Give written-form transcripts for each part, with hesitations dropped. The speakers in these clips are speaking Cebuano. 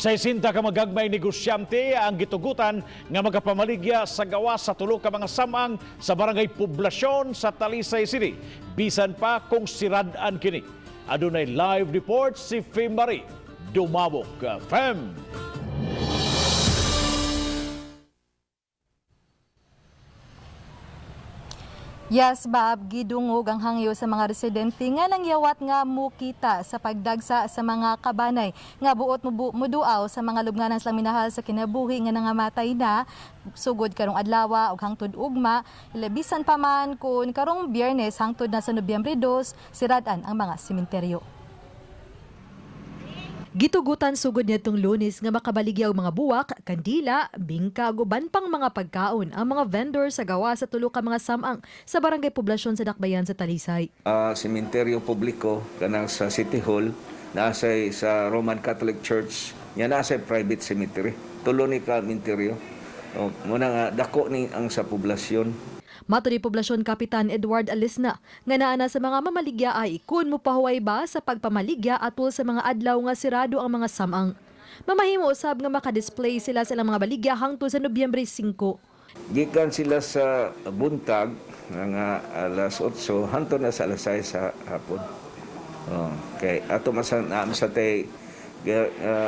Saisinta ka magagmay negosyante ang gitugutan nga magapamaligya sa gawas sa tulo ka mga samang sa Barangay Poblasyon sa Talisay City. Bisan pa kung sirad-an kini. Adunay live report si Fem Marie Dumabok. Fem! Yes, Bob, gidungog ang hangyo sa mga residente nga nangyawat nga mukita sa pagdagsa sa mga kabanay nga buot muduaw sa mga lubnganan silang minahal sa kinabuhi nga nangamatay na sugod karong adlaw ug hangtod ugma, bisan pa man kun karong Biyernes hangtod na sa Nobyembre 2 sirad-an ang mga sementeryo. Gitugutan sugod niadtong Lunes nga makabaligya og mga buwak, kandila, bingka ug uban pang mga pagkaon ang mga vendor sa gawas sa tulo ka mga samang sa Barangay Poblasyon sa Dakbayan sa Talisay. Sementeryo publiko kanang sa City Hall, nasa sa Roman Catholic Church nya, nasa private cemetery, tulo ni ka sementeryo. O, muna nga dako ni ang sa poblasyon. Mato ni Poblasyon Kapitan Edward Alisna nga naa na sa mga mamaligya ay kun mopahuway ba sa pagpamaligya atol sa mga adlaw nga sirado ang mga samang. Mamahimo usab nga makadisplay sila sa ilang mga baligya hangtod sa Nobyembre 5. Gikan sila sa buntag nga alas 8 hantod na sa alas 6 sa hapon. Oh, kay ato masan na sa tay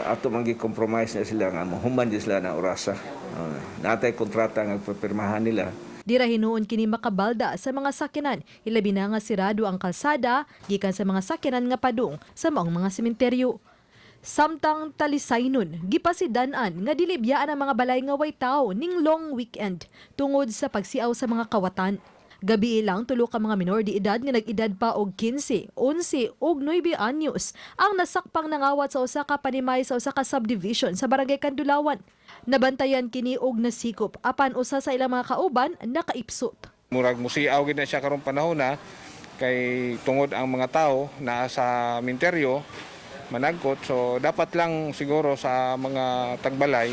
ato man gi-compromise na sila nga mohuman di sila na orasa. Oh, natay kontrata nga papirmahan nila. Di ra hinuon kini makabalda sa mga sakyanan, ilabi na nga sirado ang kalsada gikan sa mga sakyanan nga padung sa maong mga sementeryo. Samtang Talisaynon, gipasidan-an nga dili biyaan ang mga balay nga way tao ning long weekend tungod sa pagsiaw sa mga kawatan. Gabi lang, tulo ka mga minor de edad nga nag-edad pa og 15, 11 ug 9 anyos ang nasakpang nangawat sa usa ka panimay sa usa ka subdivision sa Barangay Kandulawan. Nabantayan kini og nasikop apan usa sa ilang mga kauban nakaipsot. Murag musiaw gid na siya karong panahon na kay tungod ang mga tao naa sa minteryo managkot, so dapat lang siguro sa mga tagbalay,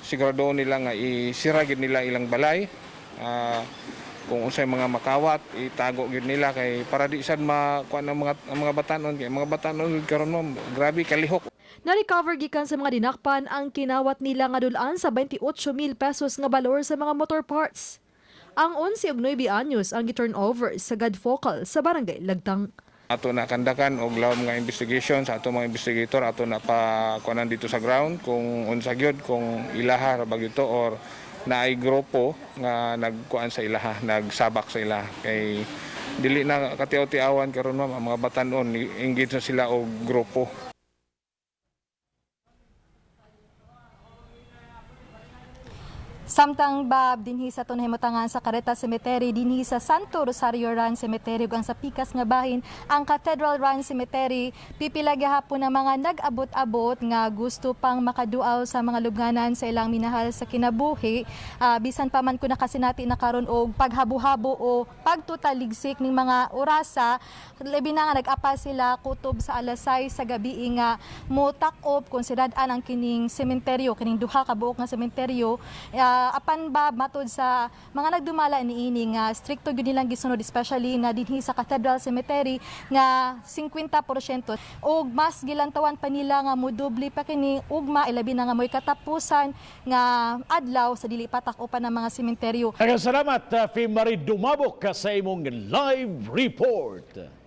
sigurado nila nga isira gid nila ilang balay. Kung unsay mga makawat, itago gid nila kay para di sad makuan ang mga batanon, kay mga batanon gid karon, ma'am, grabe kalihok. Na-recover gikan sa mga dinakpan ang kinawat nila nga dulaan sa 28,000 pesos nga balor sa mga motor parts. Ang 11 ug 9 anyos ang gi-turn over sa God Focal sa Barangay Lagtang. Ato na kandakan og lawom nga investigation sa ato mga investigator, ato na pa kuanan dito sa ground kung unsa gyud, kung ilaha ra ba gyud to or naay grupo nga nagkuan sa ilaha, nagsabak sa ilaha, kay dili na katiaw-tiawan karon, ma'am, ang mga batanon, engage na sila og grupo. Samtang, Bab, dinhi sa tunahimutangan sa Careta Cemetery, dinhi sa Santo Rosario Run Cemetery ug ang sa pikas nga bahin ang Cathedral Run Cemetery, pipila gihapon ang mga nag-abot-abot nga gusto pang makaduaw sa mga lubnganan sa ilang minahal sa kinabuhi. Bisan pa man kun nakasinati na karon og paghabo-habo o pagtutaligsik ning mga orasa, labi na nga nag-apa sila kutob sa alas 6 sa gabi nga motak-op kung sirad-an ang kining sementeryo, kining duha ka buok nga sementeryo. Apan ba, matod sa mga nagdumala niini nga strikto gyud nilang gisunod, especially na dinhi sa Cathedral Cemetery nga 50% og mas gilantawan pa nila nga modoble pa kini ugma, ilabi na nga mo'y katapusan nga adlaw sa dili patak-opan ng mga sementeryo. Daghang salamat, Fem Marie Dumabok, sa imong live report.